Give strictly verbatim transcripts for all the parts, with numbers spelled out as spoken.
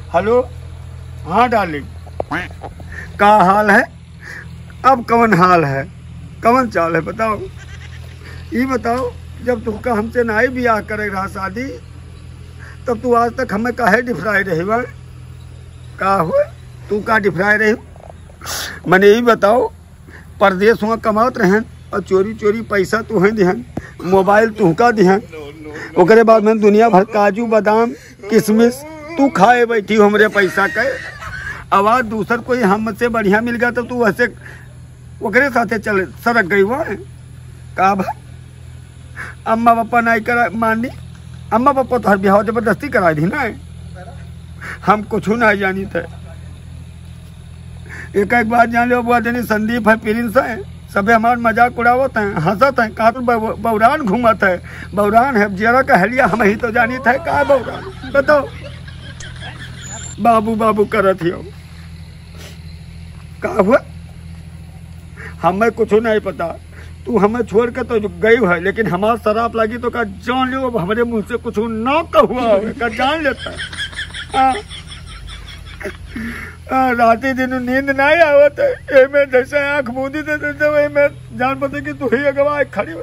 हेलो, हाँ डार्लिंग, का हाल है? अब कवन हाल है, कवन चाल है, बताओ। ई बताओ, जब तुहका हमसे नाई बियाह करे रहा शादी, तब तू आज तक हमें काहे डिफराए रही बा? का हुए, तू का डिफराए रही? मने ई बताओ, परदेस हुआ कमात रहन और चोरी चोरी पैसा तुहें दिहन, मोबाइल तुहका दिहन, ओकरे बाद में दुनिया भर काजू बादाम किसमिस तू खाए बैठी हो हमरे पैसा के। अब आज दूसर कोई हमसे बढ़िया मिल गया तो तू वैसे ओकरे साथे चल सरक गई हुआ है। का भा? अम्मा पापा नाई करा मानी, अम्मा पापा तोहर बियाह जबरदस्ती करा दी ना, हम कुछ ना जानी थे। एक एक बात जान लो, बुआ जनी संदीप है, प्रिंस है, सबे हमार मजाक उड़ावत हैं, हंसत हैं, कहत बौ-, बौरान घूमत है, बौरान है, जियरा का हलिया हम ही तो जानी थे, का बौरान? बताओ, बाबू बाबू करत ही हो। का हुआ? हमें कुछ नहीं पता। तू हमें छोड़ के तो गई है, लेकिन हमार शराब लागी तो का जान लियो, अब हमरे मुंह से कुछ ना कहुआ होवे, का जान लेता है। हाँ। हाँ, राती दिन नींद नहीं आवत है। एमे जैसे आँख मूंदी थे, जैसे वही में जान पड़ते कि तू ही अगवा खड़ी हो।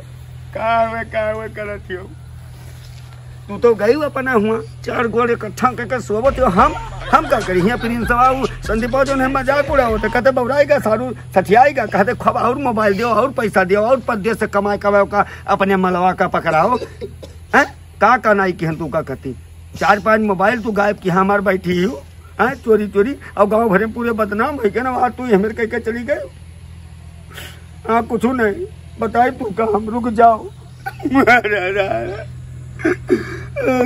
का हुए, का हुए करत हो? तू तो गई अपना हुआ, चार गोड़ इकट्ठा करके सोवत हो। हम, हम का करी? हियाँ प्रिंसवा, उ संदीपवा जौन है मजाक उड़ावत है, कहते बौराई का सारू सठियाई का, कहते खूब और मोबाइल दियो, और पैसा दियो, और परदेस से कमाए कमाओ का, अपने मलवा का पकड़ाओ। हैं? का का नाई किहन तू का कहती? चार पांच मोबाइल तू गायब किहा हमार बैठी हो, हैं? चोरी चोरी, और गाँव भरे में पूरे बदनाम है के ना, आज तू हमें कह के चली गई। हाँ, कुछ नहीं, बताई तू का, हम रुक जाओ।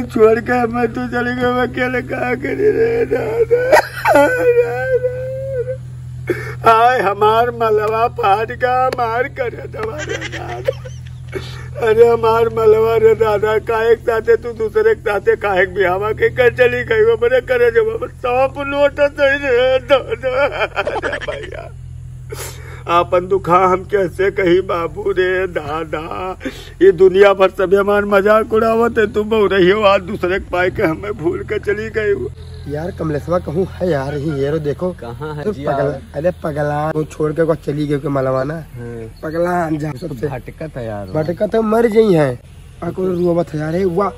छोड़ के मैं तू चली गई, मैं अकेले का करी रे दादा। हाय हमार मलवा फाट का, हमार करे दवा रे दादा। अरे हमार मलवा रे दादा, काहे के साथे तू दूसरे के साथे काहे के बियाहवा के कर चली गई हो? मेरे करे जब हम सांप नोट सही रे दादा। अरे भैया, आपन दुखा हम कैसे कही बाबू रे दादा। ये दुनिया भर सभी हमार मजाक उड़ावत है, तू बौरही हो, आज दूसरे के पाए के हमें भूल के चली गई हो। यार कमलेशवा कहूँ है यार, ही हेरो देखो। कहाँ है तू जिया? पगला, अरे पगला, वो छोड़ के को चली गई के मलवा ना। हाँ। पगला अनजान सबसे। भटकत है यार। भटकत है, मर गई है। आ को रुआवत है यार, ए, वाह,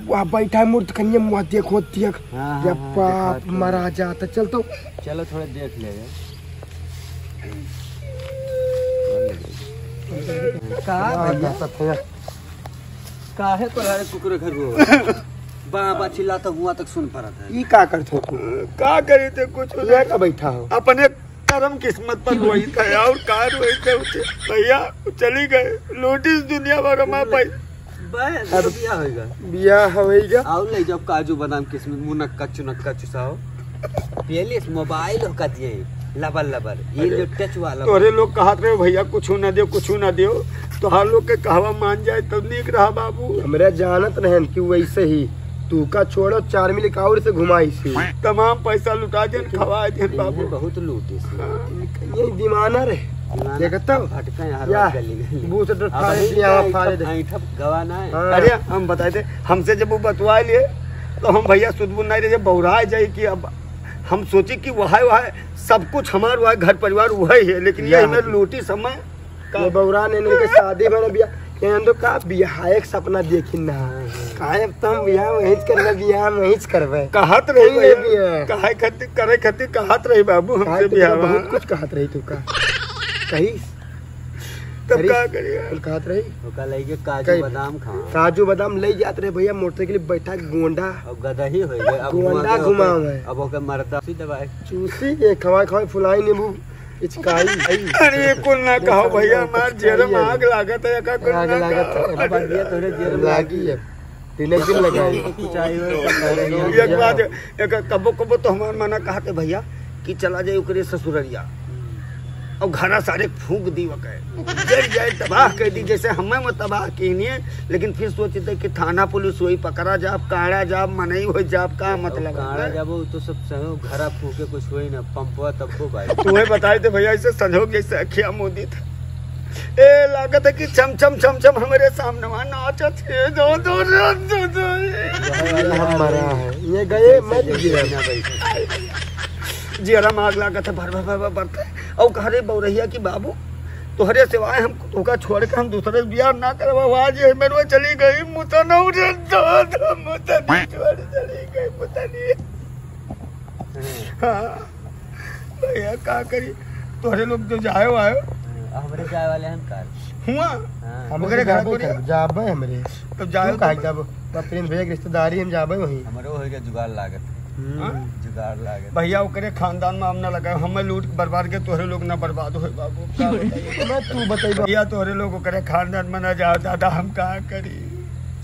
वाह, बैठा है मूर्त कन्या, मुआ देखो, देख। हाँ, हाँ, या हाँ, बाप, देखा तो। मरा जाता, चल तो। चलो, थोड़ा देख ले। का वाह, भैया? का सब है? काहे को यार कुकुर घर रो? बा, बा, चिल्लाता हुआ तक सुन पड़त है। ई का करत हो तू? का करी थे कुछ ये उधर? का बैठा हो? अपने करम किस्मत पर रोई था और का रोई थे उसे? भैया, चली गए, लूटिस दुनिया भर हमार भाई। बस, अब बियाह होइगा। बियाह होइगा। और ले जाओ काजू, बादाम, किशमिश, मुनक्का, चुनक्का, चुसाओ। पेलिस मोबाइल हो कतिये, लबर, लबर। ये अरे, जो टच वाला तोरे लोग कहत रहे, "भैया, कुछ ना दियो, कुछ ना दियो।" तोहार लोग के कहवा मान जाए, तब नीक रहा, बाबू। हमरा जानत रहन कि वैसे ही तू का छोड़ो, चार मिल का और से घुमाई सी। तमाम पैसा लुटा देन, लेकिन खवा देन, इन्हें बाबू। बहुत लूटी सी। हाँ। ये दीवाना रहे। दीवाना देखत हो? भटका यहाँ या, रोड गली गली। बूथ डर अब फाड़े वही दिया, ना, फाड़े सब दे। ऐंठब गवा ना है। हाँ। अरे, हम बताए थे, हमसे जब वो बतवा लिए, तो हम भैया सुध बुध नहीं रहे, जब बौराए जाए कि अब हम सोची कि वह, वह सब कुछ हमार, वह घर परिवार वही है, लेकिन ये या हमें होती। लूटी समय का ये बौरा ने इनके शादी बना बिया, ये हम तो का बियाह एक सपना देखी ना। हाँ, हाँ। काहे अब तो हम बियाह वहीं से करबे, बियाह वहीं से करबे। कहत रही वहीं भैया, बियाह। काहे खातिर, करे खातिर कहत रही बाबू हमसे काहे तुमसे बियाह। बहुत कुछ कहत रही तू का। कही तब करी, का करिए? कुल कहत रही। ओका लइके काजू कई बादाम खा। काजू बादाम ले जात रहे भैया, मोटरसाइकिल बैठा के गोंडा। अब गदही हो गए, अब गोंडा हुआ के घुमावे। ओके, अब ओके मरता। चूसी दबाए। चूसी के खवाए खवाए फुलाई नींबू इचकाई। अरे ये कुल ना कहो भैया, हमार जेर में आग लागत है, का कुल आग ना लागत कहो। है। अब भैया तोरे जेर में लागी है। तीन एक दिन लगाई। कुछ आई हो तो करे नहीं। एक बात, एक कबो कबो तो हमार मना कहते भैया कि चला जाए ओकरे ससुररिया। अब घरा सारे फूंक दी वके। जल जाए, तबाह कर दी, जैसे हमें में तबाह कीनिए। लेकिन फिर सोचते कि थाना पुलिस होई, पकड़ा जाब, काड़ा जाब, मनई हो जाब, का मतलब है? काड़ा जाबो, तो सब सहयोग घरा फूंके कुछ होई ना, पंपवा तब्बो बाई। तुम्हें बताए थे भैया, ऐसे संजोग जैसे अखिया मोदी था। ए, लागत है कि छम छम छम छम हमरे सामने वहाँ नाचत है। दो, दो, दो, दो, दो। ये हमारा है। ये गए, मैं भी गिरा। जियरा में आग लागत है, भर, भर, भर, भर, भरते। और कह रहे बौरहिया कि बाबू, तोहरे सिवाय हम, तोहका छोड़ के हम दूसरे से बियाह ना करवा। आज ये मेरे चली गई, मुतनऊ रे दादा, मुतनी छोड़ चली गई, मुतनी। हाँ। भैया, का करी? तोहरे लोग जो जाए आयो। हमरे जाए वाले हैं काल। हुआ? हाँ। हमरे ओकरे घर जाबे को नहीं। करब, जाबे हमरे। तो जाए तू तो काहे जाबो? तो प्रेम भैया के रिश्तेदारी हम जाबे वहीं। हमरो होइगा जुगाड़ लागत। हम्म। हाँ? जुगाड़ लागत। भैया, ओकरे खानदान में हम ना लगाए, हमें लूट बर्बाद के तोहरे लोग ना बर्बाद होए बाबू। का बताइए? मैं तू बताइए। भैया, तोहरे लोग ओकरे खानदान में ना जाओ दादा, हम का करी?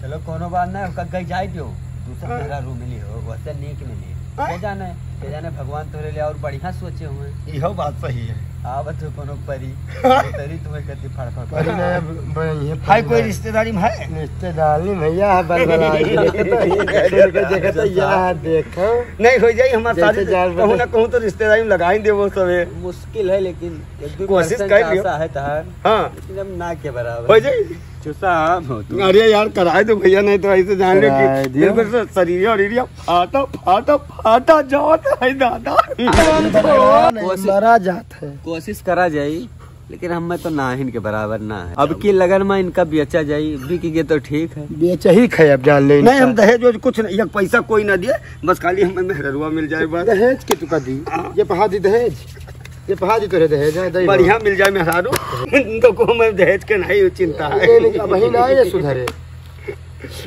चलो, कोनो बात ना, ओकर गई जाए दियो। दूसरा हाँ। मेहरारू मिली हो, वैसे नीक मिली। हाँ। के जाने, के जाने भगवान तोहरे लिए और बढ़िया सोचे हुए। इहो बात सही है। आवत हो कोनो परी, परी तुम्हें कति फड़ फड़ फड़। परी ना, ब-, ब-, ये हाय, परी कोई ना। रिश्तेदारी में है? रिश्तेदारी में भैया, बल बला के। देखो, देखो, तो यहाँ देखो। नहीं, हो जाई हमार जैसे शादी, जाल कहूँ बने। ना कहूँ तो रिश्तेदारी में लगाई दे वो सबे। मुश्किल है, लेकिन एक दो कोशिश percent कर लियो। आशा है तहार। हाँ। लेकिन अब ना के बराबर। हो जाई। चुसा आम हो तू। अरे यार, कराए दो भैया, नहीं तो ऐसे जान लो कि कराए दियो। बिल्कुल से शरीर और एरिया फाटा, फाटा, फाटा जात है दादा। कोशिश, मरा जात है। कोशिश करा जाई, लेकिन हमें तो नाहिन के बराबर ना है। अब की लगन में इनका बेचा जाई, बिक गए तो ठीक है। बेचा ही खाए, अब जान ले नहीं, इनका। हम दहेज वहेज कुछ नहीं, एक पैसा कोई ना दिए, बस खाली हमें मेहररुआ मिल जाए बस। दहेज के तू का दी? हाँ। ये पहा दी दहेज। ये पहा दी तोरे दहेज, हाँ, दही बढ़िया बा। मिल जाए मेहरारू। तो को मैं दहेज के नहीं चिंता है। ये नहीं, अब ही ना ये सुधरे।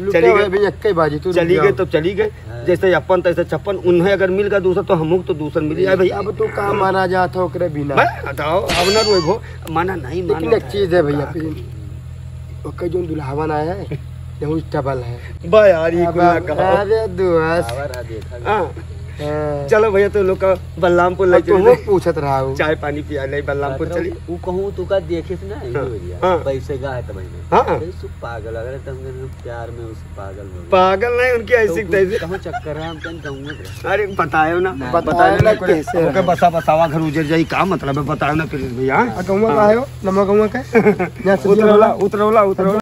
लुटे चली हुए गई। भी एक ही बाजी, तू चली रुक गई जाओ। तो चली गई। हाँ। जैसे अपन तैसे छप्पन, उन्हें अगर मिल गया दूसरा तो हमको तो दूसरा मिली। अरे भैया। अब तू का माना जात हो ओकरे बिना? मैं बताओ, अब ना रोइबो, माना नहीं, माना लेकिन एक है। चीज है भैया, हाँ। फिर ओकर जोन दुल्हावन आया है, यहू डबल है। बा यार, ये अब कुल ना कहो। अरे दोस्त। आवा रहा, देखा हाँ। हाँ। चलो भैया, तो लोग का बलरामपुर ले अब तुम चलो। लोग पूछत रहा हो। चाय पानी पिया ले, बलरामपुर बात चली। रहो, ऊ कहूँ तू का देखे से ना, हाँ। ये भैया, हाँ। पैसे का है तो भाई। हाँ। अरे, सु पागल, अगर तुम प्यार में उस पागल हो गए। पागल नहीं, उनकी ऐसी तो कुछ तैसी। कहूँ चक्कर है, हम कहीं कहूँगे। अरे, बतायो ना, ना। बतायो ना, बतायो ना, कैसे ओके, है? बसा बसावा घर उजर जाई, का मतलब है, बतायो ना प्लीज भैया। आ, कहूँगा हाँ। का है हो? नमो कहूँगा का? यहाँ से उतरौला, दिया उतरौला, उतरौला।